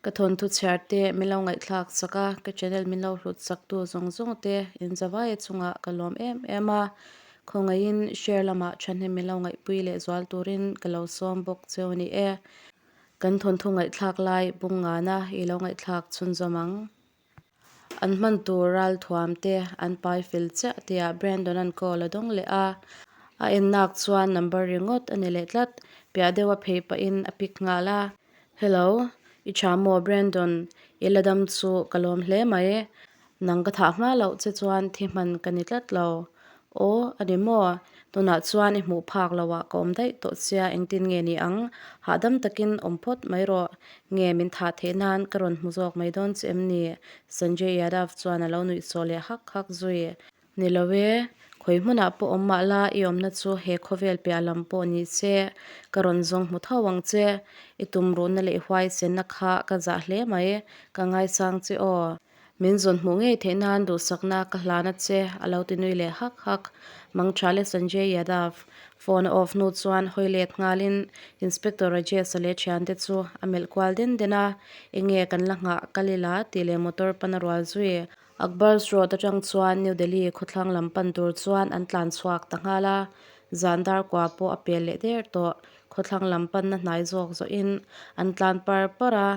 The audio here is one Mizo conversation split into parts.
Ka thawnthu chhiar te min lo ngaihthlak sak a, ka channel min lo hlut sak tu zawng zawng te in zavaia chungah ka lawm em em a, khawngaihin share lamah thahnem min lo ngaihpui leh zual turin ka lo sawm bawk cheu a ni e. Kan thawnthu ngaihthlak lai bung ngana i lo ngaihthlak chhunzawm ang. An hman tur ralthuam te an pai fel chiah tihah Brandon an call a dawng leh a, a ennak chuan number ringawt a ni leh tlat, piah deuha phei pahin a pick nghal a. Hello, i tha maw Brandon, i la dam chu ka lawm hle mai. Nang ka thah hma loh che chuan thi hman ka ni tlat lo. Aw, a ni maw? Tunah chuan i hmuh phak loh ah ka awm daih tawh sia engtin nge ni ang? Hahdam takin awm phawt mai rawh. Nge min thah theih nan ka rawn hmu zawk mai dawn che em ni? Sanjay Yadav chuan a lo nuih sawh leh hak hak zui. Ni lo e, khawi hmunah pawh awm mah la i awmna chu he khawvel piah lam pawh ni se ka rawn zawng hmu tho ang che. I tumruhna leh i huaisenna kha ka zah hle mai, ka ngaisang che aw. Min zawn hmuh ngei theih nan duhsakna ka hlan a che, a lo ti nui leh hak hak. Mangtha leh Sanjay Yadav phone a off hnu chuan hawi let nghalin Inspector Rajesh-a leh thiante chu a melh kual den den a, Enge kan la nghah kal ila tih leh motor pan a rual zui. Akbar's Road atang chuan New Delhi khawthlang lam pan tur chuan an tlan chhuak ta nghal a, zan dar kua pawh a pel leh der tawh. Khawthlang lam panna hnai zawk zawhin an tlan par par a,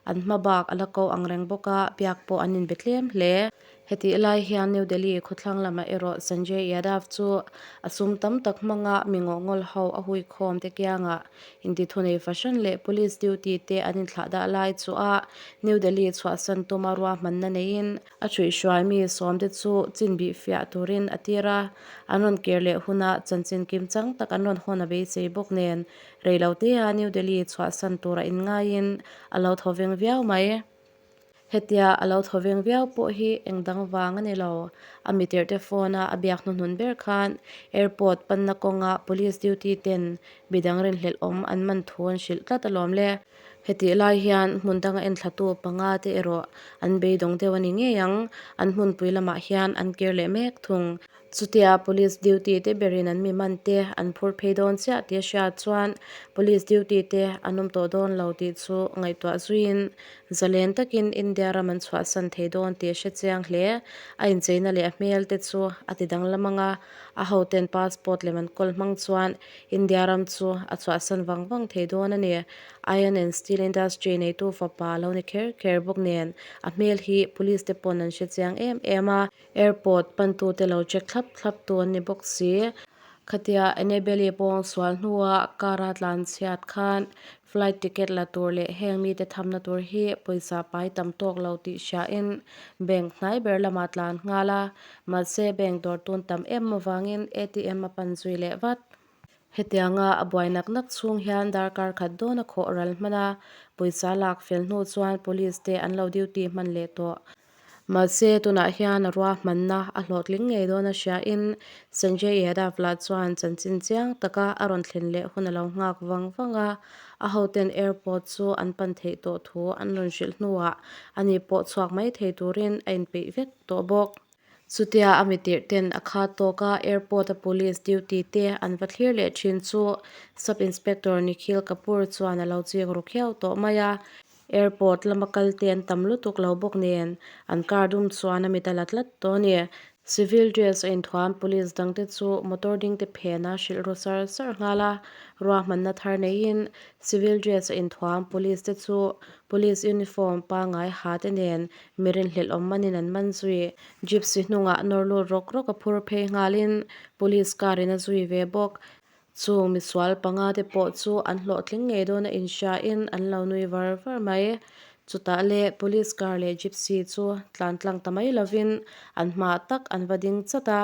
an hma bak a la ko ang reng bawk a, biak pawh an inbe tlem hle. Hetih lai hian New Delhi khawthlang lamah erawh Sanjay Yadav chu a sum tam tak hmanga mi ngawhngawl ho a hui khawm te kiangah intithunei fahran leh police duty te an inthlah dah lai chu a New Delhi chhuahsan tuma ruahmanna neiin A ṭhuihhruai mi sawmte chu chin bih fiah turin a tir a, an rawn kir leh hunah chanchin kim chang tak an rawn hawn a beisei bawk nen reilotea New Delhi chhuahsan tura inngaiin a lo thaw veng viau mai. Hetia a lo thaw veng viau pawh hi eng dang vang a ni lo. A mitirhte phone-a a biak hnuhnun ber khan airport panna kawnga police duty ten midang rinhlelh awm an man thu an hrilh tlat alawm le. Hetih lai hian hmun danga enthlatu panga te erawh an beidawng deuh a ni ngei ang, an hmunpui lamah hian an kir leh mek thung. Chutia police duty te berin an mi man te an phur phei dawn chiah tih a hriat chuan police duty te an awm tawh dawn lo tih chu ngaihtuah zuiin zalen takin India ram an chhuahsan thei dawn tih a hre chiang hle. A incheina leh a hmel te chu a ti danglam ang a, a hoten passport lem an kawl hmang chuan India ram chu a chhuahsan vang vang thei dawn a ni. Iron and Steel Industry neitu fapa a lo ni kher kher bawk nen, a hmel hi police te pawn an hre chiang em em a, airport pantute lo check thlap thlap tu an ni bawk si. Khatia Annabelle pawng sual hnua car a tlan chhiat khan flight ticket la tur leh heng mite thamna tur hi pawisa pai tam tawk lo tih hriain bank hnai ber lamah tlan nghal a, mahse bank dawr tun tam em avangin ATM a pan zui leh vat. Hetianga a buai nak nak chhung hian darkar khat dawn a khawh ral hman a, pawisa lak fel hnu chuan police te an lo duty hman leh tawh. Mahse, tunah hian a ruahmanna a hlawhtling ngei dawn a hriain Sanjay Yadav lah chuan chanchin chiang taka a rawn thlen leh hun a lo nghak vang vang a, a hoten airport chu an pan theih tawh thu an rawn hrilh hnuah ani pawh chhuak mai thei turin a inpeih vek tawh bawk. Chutia a mitirh ten a khat tawk a, airport a police duty te an va thlir leh thin chu Sub Inspector Nikhil Kapoor chuan a lo chik ru khiau tawh mai a. Airport lama kal te an tam lutuk lo bawk nen an car dum chuan a mit a la tlat tawh a ni. Civil dress a inthuam police dangte chu motor ding te phen a hrilh ru sar sar nghal a, ruahmanna thar neiin civil dress a inthuam police te chu police uniform pangngai ha te nen Mi rinhlelh awm manin an man zui. Gypsy hnungah nawr lut rawk rawk a phur phei nghalin police car in a zui ve bawk. Chung misual panga te pawh chu an hlawhtling ngei dawn a inhriain an lo nui var var mai. Chutah le police car leh gypsy chu tlan tlang ta mai lovin an hmaah tak an va ding chat a.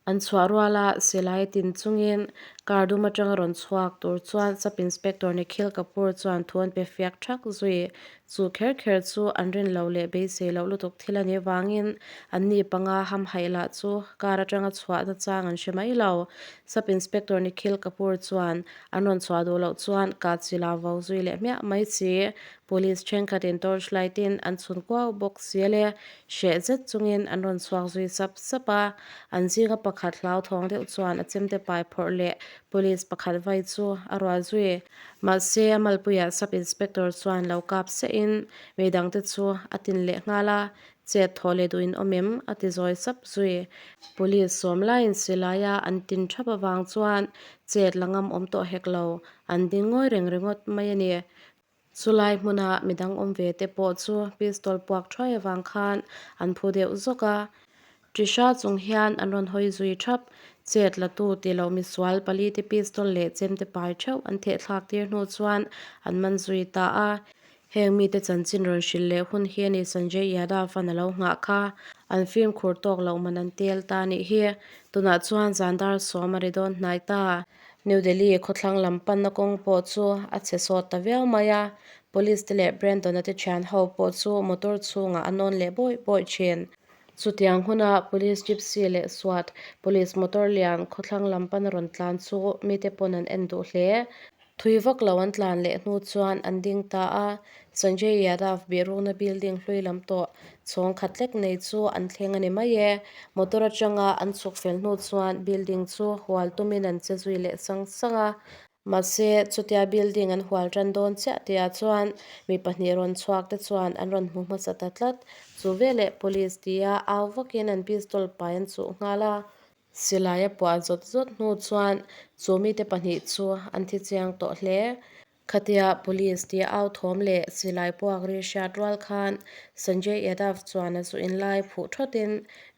An chhuah ruala silai tin chungin car dum atanga rawn chhuak tur chuan Sub Inspector Nikhil Kapoor chuan thu an pe fiak thak zui. Chu kher kher chu an rin loh leh beisei loh lutuk thil a nih vangin an ni panga hamhaih lah chu car atanga chhuah nachang an hre mai lo. Sub Inspector Nikhil Kapoor chuan an rawn chhuah duh loh chuan kah chila vo zui leh hmiah mai si. Police thenkhatin torch light in an chhun kuau bawk si a le. Hreh zet chungin an rawn chhuak zui sap sap a, an zinga pakhat hlauthawng deuh chuan a chemte pai phawrh leh Police pakhat vai chu a rual zui. Mahse, a malpuiah Sub Inspector chuan lo kap sehin midangte chu a tin leh nghal a, Chet thaw leh duh in awm em? a ti zawi sap zui. Police sawm laiin silaia an tin thap avang chuan chet la ngam awm tawh hek lo, an ding ngawi reng ringawt mai a ni. Chulai hmuna midang awm ve te pawh chu pistol puak thuai avang khan an phu deuh zawk a. Trisha chung hian an rawn hawi zui thap. Chet la tu ti loh misual pali te pistol leh chemte pai theuh an theh thlak tir hnu chuan an man zui ta a. Heng mite chanchin rawn hrilh leh hun hi a ni Sanjay Yadav-a'n a lo nghah kha. An fimkhur tawk loh man an tel ta a nih hi. Tunah chuan zan dar sawm a ri dawn hnai ta. New Delhi khawthlang lam panna kawng pawh chu a chhe sawt ta viau mai a. Police te leh Brandon-a te thian ho pawh chu motor chhungah an awn leh bawih bawih thin. Chutiang huna Police Gypsy leh SWAT Police motor lian khawthlang lam pana rawn tlan chu mite pawn an en duh hle. Thui vak lo an tlan leh hnu chuan an ding ta a, Sanjay Yadav bihrukna building hlui lam tawh chhawng khat hlek nei chu an thleng a ni mai e. Motor atanga an chhuk fel hnu chuan building chu hual tumin an che zui leh sang sang a. Mahse, chutia building an hual tan dawn chiah tihah chuan mi pahnih rawn chhuak te chuan an rawn hmu hmasa ta tlat. Chu veleh police tia au vakin an pistol pai an chuh nghal a. Silai a puah zawt zawt hnu chuan chu mite pahnih chu an thi chiang tawh hle. Khatia police tia au thawm leh silai puak ri hriat rual khan Sanjay Yadav chuan a zu inlai phuh thawtin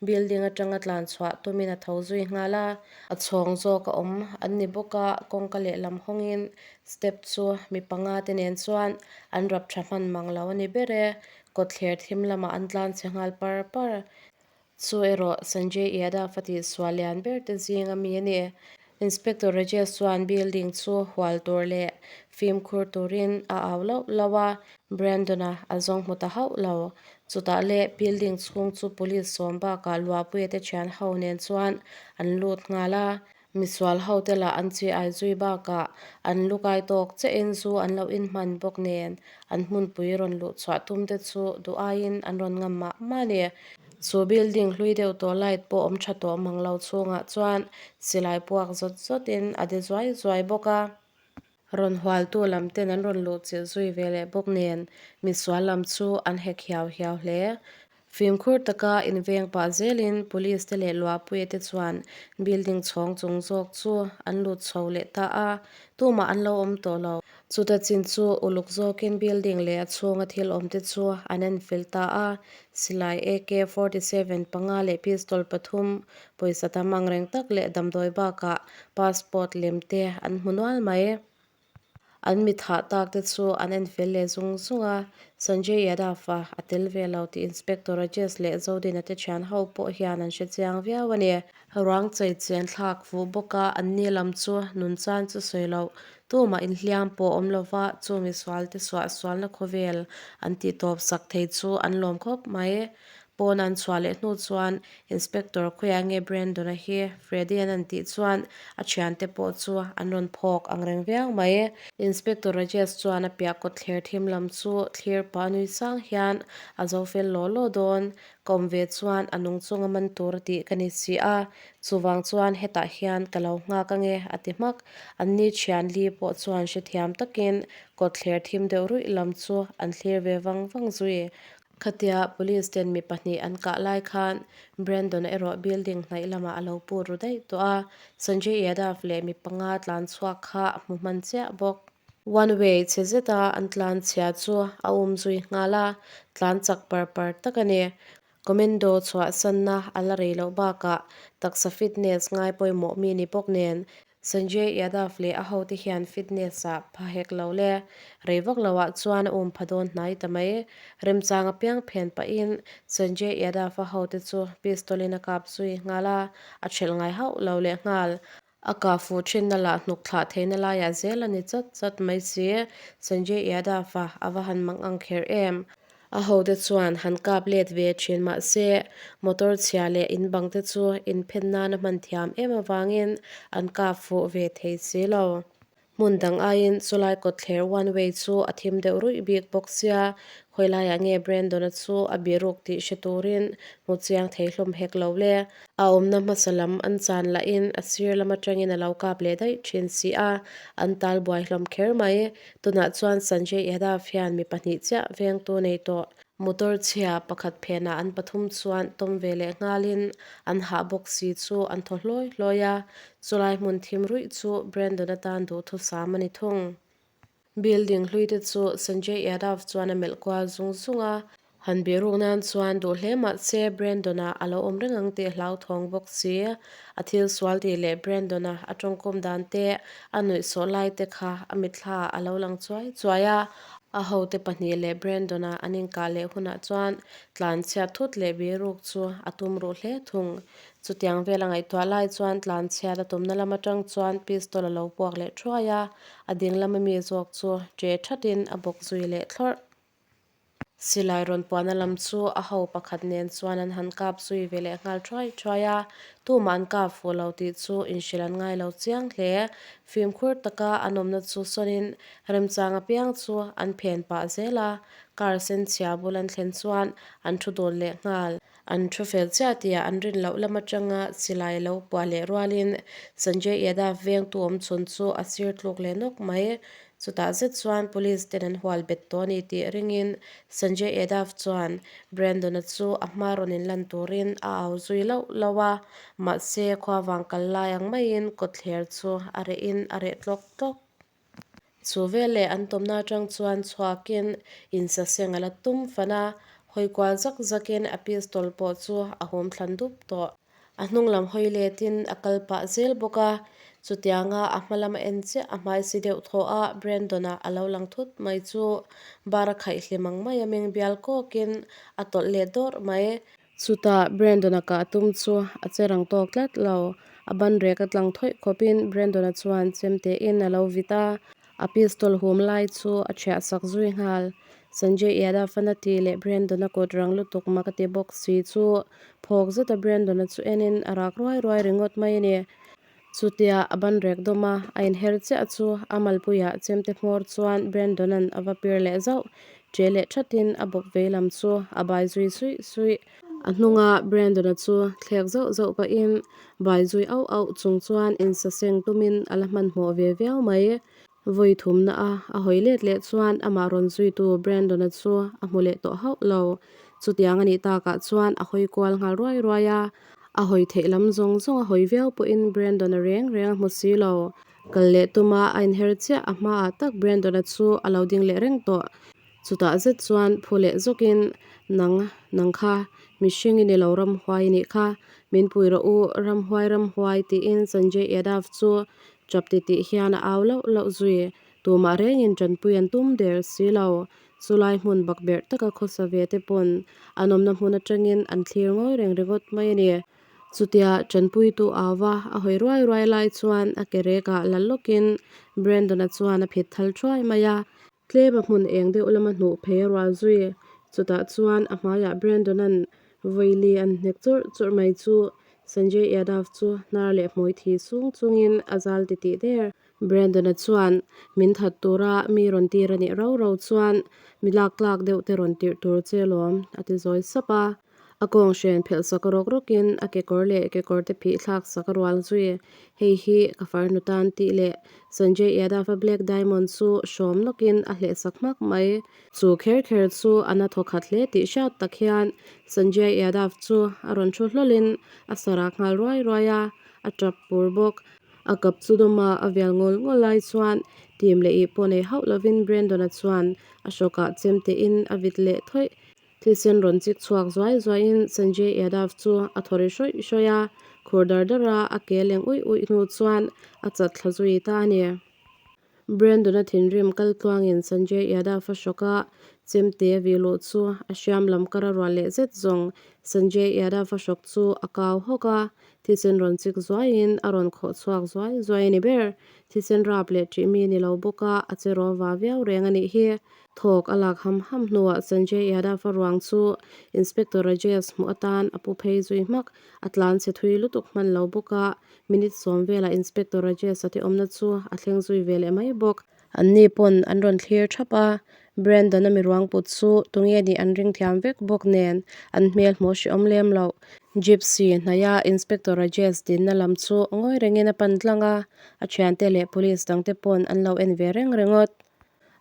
building atanga tlan chhuah tumin a tho zui nghal a. A chhawng zawk a awm an ni bawk a, kawngka lehlam hawngin step chu mi panga te nen chuan an rap tha hman mang lo a ni ber e. Kawtthler thim lamah an tlan chhe nghal par par. Chu erawh Sanjay Yadav a tih sual lian ber te zing a mi a ni. Inspector Rajesh chuan building chu hual tur leh fimkhur turin a au lauh lauh a, Brandon-a a zawng hmu ta hauh lo. Chutah leh building chhung chu police sawm bakah Luapuia te thian ho nen chuan an lut nghal a. Misual ho te lah an chi ai zui bakah an lu kai tawk chiahin zu an lo inhman bawk nen an hmunpui rawn luh chhuah tum te chu duh aiin an rawn ngam mah mah a ni. Chu building hlui deuh tawh light pawh awm tha tawh mang lo chhungah chuan silai puak zawt zawtin a de zuai zuai bawk a. Rawn hualtu lam ten an rawn luh chilh zui ve leh bawk nen misual lam chu an hek hiau hiau hle. Fimkhur taka inveng pah zelin police te leh Luahpuia te chuan building chhawng chung zawk chu an lut chho leh ta a, tumah an lo awm tawh lo. Chuta chin chu uluk zawkin building leh a chhunga thil awm te chu an enfel ta a, silai AK 47 panga leh pistol pathum, pawisa tam ang reng tak leh damdawi bakah passport lem te an hmu nual mai. An mi thah tak te chu an en fel leh zung zung a, Sanjay Yadav-a a tel ve lo tih Inspector Rajesh leh Zodina te thian ho pawh hian an hre chiang viau a ni. Ruang chei chen thlak fuh bawk a, an ni lam chu nun chan chu sawi loh tumah inhliam pawh awm lova chu misual te suah sualna khawvel an tih tawp sak thei chu an lawm khawp mai. Pawn an chhuah leh hnu chuan Inspector khawiah nge Brandon-a hi Freddy-a'n an tih chuan a thiante pawh chu an rawn phawk ang reng viau mai. Inspector Rajesh chuan a piah kawt thler thim lam chu thlir pah nui sang hian a zo fel law law dawn. Ka awm ve chuan a nung chunga man tur a tih ka ni si a, chuvang chuan hetah hian ka lo nghak ange a ti hmak. Anni thian li pawh chuan hrethiam takin kawt thler thim deuh ruih lam chu an thlir ve vang vang zui. Khatia police ten mi pahnih an kah lai khan Brandon erawh building hnaih lamah a lo put ru daih tawh a, Sanjay Yadav leh mi panga tlan chhuak kha a hmu hman chiah bawk. One way chhe zeta an tlan chhia chu a um zui nghal a, tlan chak par par tak a ni. Commando chhuah sanna a la rei loh bakah taksa fitness ngai pawimawh mi ni bawk nen Sanjay Yadav leh a hote hian fitness-ah pha hek lo le. Rei vak loah chuan a um pha dawn hnai ta mai. Remchang apiang phen pahin Sanjay Yadav a hote chu pistol-in a kap zui nghal a, a ṭhelh ngai hauh lo leh nghal. A kah fuh ṭhinna lah hnuk thlah theihna laiah zel a ni chat chat mai si. Sanjay Yadav-a a va han mang ang kher em? A hote chuan han kap let ve thin mah se, motor chhia leh in bang te chu inphen nana hman thiam em avangin an kap fuh ve thei si lo. Hmun dang aiin chulai kawtthler one way chu a thim deuh ruih bik bawk sia, khawilaiah nge Brandon-a chu a biruk tih hre turin hmu chiang thei hlawm hek lo le. A awmna hmasa lam an chan lahin a sir lam atangin a lo kap leh daih thin si a, an tal buai hlawm kher mai. Tunah chuan Sanjay Yadav hian mi pahnih chiah vengtu nei tawh. Motor chhia pakhat phenah an pathum chuan tawm ve leh nghalin an hah bawk si chu an thaw hlawi hlawi a, chulai hmun thim ruih chu Brandon atan duhthusam a ni thung. Building hlui te chu Sanjay Yadav chuan a melh kual zung zung a, han bihruk nan chuan duh hle mah se Brandon-a a lo awm reng ang tih hlauthawng bawk si. A thil sual tih leh Brandon-a a tawngkawm dan te, a nuihsawh lai te kha a mitthla ah a lo lang chuai chuai a. A hote pahnih leh Brandon-a an inkah leh hunah chuan tlanchhiat thut leh bihruk chu a tum ruh hle thung. Chutiang vel a ngaihtuah lai chuan tlanchhiat a tumna lam atang chuan pistol a lo puak leh thuai a, a ding lama mi zawk chu ṭe thatin a bawk zui leh thlawrh. Silai rawn puahna lam chu a ho pakhat nen chuan an han kap zui ve leh nghal thuai thuai a, tumah an kap fuh lo tih chu inhrilh an ngai lo chiang hle. Fimkhur taka an awmna chu sawnin remchang apiang chu an phen pah zel a, car sen chhia bul an thlen chuan an thu dawn leh nghal. An thu fel chiah tihah an rin loh lam atanga silai lo puah leh rualin Sanjay Yadav vengtu awm chhun chu a sir tluk leh nawk mai. Chutah zet chuan police ten an hual bet tawh a ni tih ringin Sanjay Yadav chuan Brandon-a chu a hma rawn inlan turin a au zui lauh lauh a, mahse khua vang kal lai ang maiin kawtthler chu a rehin a reh tlawk tlawk. Chu veleh an tawmna atang chuan chhuakin insaseng a la tum fan a, hawi kual zak zakin a pistol pawh chu a hum thlan dup tawh. A hnung lam hawi letin a kal pah zel bawk a, chutianga a hma lama en chiah a hmai si deuh thaw a Brandon-a a lo lang thut mai chu bar a khaih hlim ang mai a meng bial kawkin a tawlh leh dawrh mai. Chutah Brandon-a kah tum chu a che rang tawk tlat lo. A ban rek a tlang thawih khawpin Brandon-a chuan chemtein a lo vit a, a pistol hum lai chu a thiah sak zui nghal. Sanjay Yadav-a tih leh Brandon-a kut rang lutuk mak a ti bawk si chu phawk zeta Brandon-a chu enin a rak ruai ruai ringawt mai a ni. Chutia a ban rek dawm a, a inher chiah chu a malpuiah chemte hmawr chuan Brandon-a'n a va pir leh zauh. Ṭe leh ṭhatin a bawp vei lam chu a bai zui suih suih. A hnunga Brandon-a chu thlek zauh zauh pahin bai zui auh auh chung chuan insaseng tumin a la hmanhmawh ve viau mai. Vawi thumna a a hawi let leh chuan amah rawn zuitu Brandon-a chu a hmu leh tawh hauh lo. Chutiang a nih takah chuan a hawi kual nghal ruai ruai a, a hawi theih lam zawng zawng a hawi viau pawhin Brandon-a reng reng a hmu si lo. Kal leh tuma a inher chiah a hmaah tak Brandon-a chu a lo ding leh reng tawh. Chutah zet chuan phu leh zawkin, Nang, nang kha, mihring i ni lo ramhuai i nih kha, min pui rawh u, ramhuai ramhuai tiin Sanjay Yadav chu Chap ti tih hian a au lauh lauh zui. Tumah rengin tanpui an tum der si lo. Chulai hmun bakberh taka khawsa ve te pawn an awmna hmun atangin an thlir ngawi reng ringawt mai a ni. Chutia tanpuitu auva a hawi ruai ruai lai chuan a ke rekah la lawkin Brandon-a chuan a phit thal thuai mai a. Tlem a hmun eng deuh lama hnuh phei a rual zui. Chutah chuan a hmaiah Brandon-a'n vawili an hnek chawrh chawrh mai chu Sanjay Yadav chu hnar leh hmui thi sung chungin a zal titih der. Brandon-a chuan min that tura mi rawn tir a nih rau rau chuan mi lak tlak deuh te rawn tirh tur che lawm a ti zawi sap a. A kawng hren phelh sak rawk rawkin a kekawr leh kekawr te phih thlak sak a rual zui. Hei hi ka farnu tan tih leh Sanjay Yadav-a Black Diamond chu hrawm nawkin a hleh sak hmak mai. Chu kher kher chu a na thaw khat hle tih hriat tak hian Sanjay Yadav chu a rawn thu hlawlhin a sarak nghal ruai ruai a, a tap pur bawk. A kap chu dawma a vial ngawl ngawl lai chuan tim leh ih pawh nei hauh lovin Brandon-a chuan a hrawkah chemtein a vit leh thawih. Thisen rawn chik chhuak zuai zuaiin Sanjay Yadav chu a thaw ri hrawih hrawih a, khur dar dar a a ke leng uih uih hnu chuan a chat thla zui ta a ni. Brandon-a thinrim kal tluangin Sanjay Yadav a hrawk a, Chemte vih luh chu a hriam lam kar a rual leh zet zawng Sanjay Yadav-a hrawk chu a kau hawk a, thisen rawn chik zuaiin a rawn khawh chhuak zuai zuai a ni ber. Thisen rap leh ṭih mi ni lo bawk a, a che raw va viau reng a nih hi. Thawk a lak ham ham hnuah Sanjay Yadav-a ruang chu Inspector Rajesh hmuh atan a pu phei zui hmak. A tlan chhe thui lutuk hman lo bawk a, minute sawm velah Inspector Rajesh-a te awmna chu a thleng zui ve leh mai bawk. Anni pawn an rawn thlir thap a, Brandon-a miruang put chu tunge nih an ring thiam vek bawk nen an hmel hmuh hrehawm lem loh. Gypsy hnaia Inspector Rajesh dinna lam chu ngawi rengin a pan tlang a, a thiante leh police dangte pawn an lo en ve reng ringawt.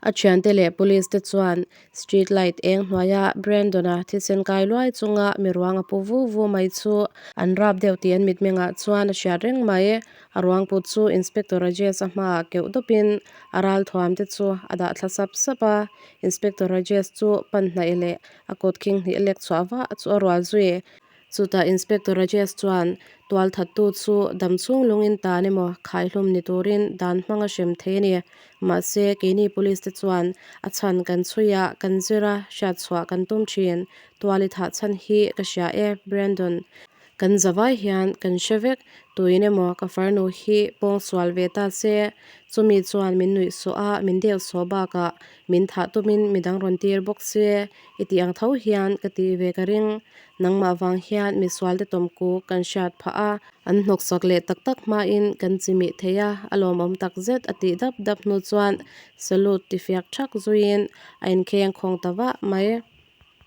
A thiante leh police te chuan street light eng hnuaia Brandon-a thisen kai luai chunga miruang a pu vu vu mai chu an rap deuh tih an mitmengah chuan a hriat reng mai. A ruang put chu Inspector Rajesh-a hmaah keuh dawpin a ral thuam te chu a dah thla sap sap a. Inspector Rajesh chu pan hnaih leh a kut khing hnih lek chhuah vah chu a rual zui. Chutah Inspector Rajesh chuan tualthattu chu dam chhung lungin tan emaw khaihlum ni turin dan hmang a hrem thei a ni. Mahse, keini police te chuan a chhan kan chhui a, kan zir a, hriatchhuah kan tum thin. Tual i thah chhan hi ka hria e, Brandon. Kan zavai hian kan hre vek, tuin emaw ka farnu hi pawng sual ve ta se, chumi chuan min nuih sawh a, min deuh sawh bakah min thah tumin midang rawn tir bawk se, i tih ang tho hian ka tih ve ka ring. Nangmah vang hian misualte tawmku kan hriat phah a, an hnawksak leh tak tak hmain kan chimih thei a, a lawmawm tak zet a tih dap dap hnu chuan salute ti fiak thak zuiin a inkheng khawng ta vah mai.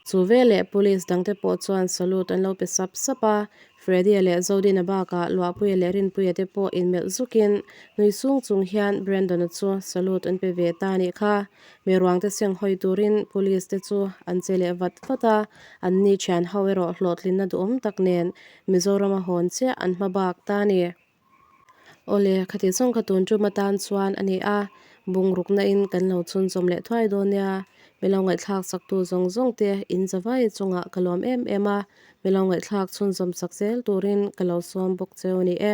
Chu veleh police dangte pawh chuan salute an lo pe sap sap a, Freddy-a leh Zodina bakah Luahpuia leh Rinpuia te pawh inmelh zukin nui sung chung hian Brandon-a chu salute an pe ve ta a nih kha. Mi ruangte seng hawi turin police te chu an che leh vat vat a, anni thian ho erawh hlawhtlinna duhawm tak nen Mizoram a hawn chiah an hma bak ta a ni. Awle, khati zawng kha tun tum atan chuan a ni a, bungrukna in kan lo chhunzawm leh thuai dawn nia. Mi lo ngaihthlak saktu zawng zawng te in zavai chungah ka lawm em em a, mi lo ngaihthlak chhunzawm sak zel turin ka lo sawm bawk cheu a ni e.